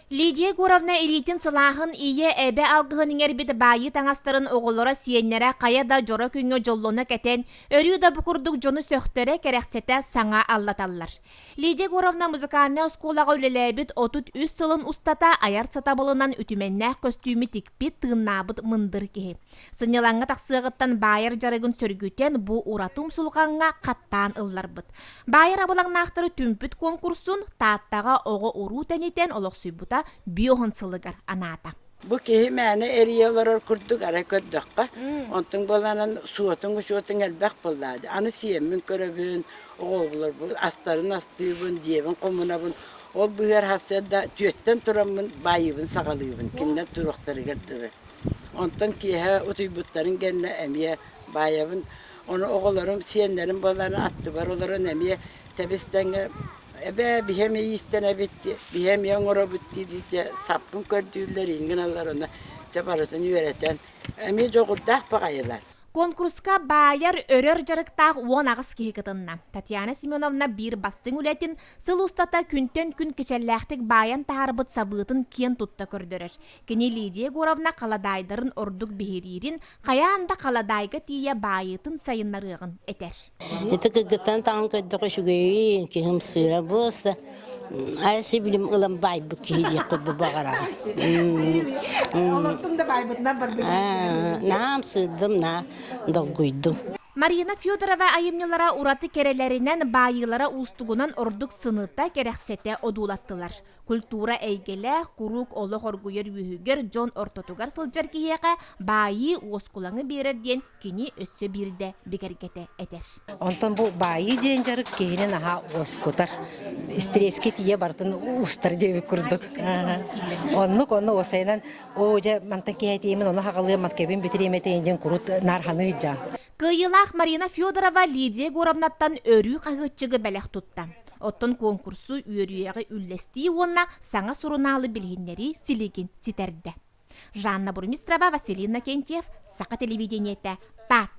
Лидия Егоровна илиитин сылааһын ийэ эбэ алгыһын иҥэрбит баайыы таҥастарын оҕолоро сиэннэрэ хайа да дьоро күҥҥэ дьоллоно кэтэн, өрүү да бу курдук дьону сөхтөрө, кэрэхсэтэ саҥа аллаталлар. Лидия Егоровна музыкальнай оскуолаҕа үлэлээбит 33 сылын устата айар сатабылынан үтүмэннээх көстүүмү тикпит, тыыннаабыт мындыр киһи. Сынньалаҥҥа тахсыаҕыттан баайар дьарыгын сөргүтэн бу ураты умсулҕаҥҥа хаттаан ылларбыт. Баайар абылаҥнаахтары түмпүт куонкурсун Тааттаҕа оҕо-уруу тэнитэн олохсуйбута биоһун сылыгар анаата. Бу киһи мээнэ эрийэ олорор курдук арай көрдөххө, онтуҥ буоланан суотуҥ-учуотуҥ элбэх буоллаа дии. Аны сиэммин көрөбүн, оҕолорбун астарын астыыбын, дьиэбин хомунабын. Ол быыһыгар сарсыарда түөттэн тураммын баайыыбын саҕалыыбын, кинилэр туруохтарыгар дылы. Онтон киэһэ утуйбуттарын кэннэ эмиэ баайабын. Ону оҕолорум, сиэннэрим буолан аттыбар олорон эмиэ тэбис-тэҥҥэ эбээ биһи эмиэ иистэнэбит, биһи эмиэ оҥоробут дии-дии дьэ саппын көрдүүллэр, иҥин ылар, ону дьэ барытын үөрэтэн эмиэ дьоҕурдаах баҕайылар. Конкурска баайар, өрөр дьарыктаах 18 киһи кытынна. Татьяна Семеновна биир бастыҥ үлэтин сыл устата күнтэн күн кичэллээхтик баайан таһаарбыт сабыытын киэн тутта көрдөрөр. Кини Лидия Егоровна халадаайдарын ордук биһириирин, хайаан да халадаайга тиийэ баайыытын сайыннарыаҕын этэр. Ити кыргыттан таҥан көрдөххө үчүгэйин, киһим сыыра буолса, айсы билим ылан баайбыт киһи диэх курдук баҕараҕа. Олортум да баайбытынан барбыт. Наам сыырдым, наа долгуйдум. Марина Федорова айымньылара ураты кэрэлэринэн, баайыылара уустугунан ордук сыныта, кэрэхсэтэ одуулаттылар. Культура эйгэлээх, куруук олох оргуйар үөһүгэр дьон ортотугар сылдьар киһиэхэ баайыы уоскулаҥы биэрэр диэн кини өссө биирдэ бигэргэтэ этэр. Онтон бу баайыы диэн дьарык киһини наһаа уоскутар. Стресскэ тиийэ барытын устар диэбит курдук. Оннук онно уосайынан оо дьэ мантан киһи ону хаҕалыам маткабын бүтүрүөм этэ диэн курут наарханыы дьаан. Кыайыылаах Марина Федорова Лидия Егоровнаттан өрүү хаһыаччыгы бэлэх тутта. Оттон куонкурсу үөрүйэҕи үллэстии уонна саҥа сурунаалы билиһиннэрии силигин ситэрдэ. Жанна Бурмистрова, Василий Иннокентьев, Саха телевидениетэ, Таатта.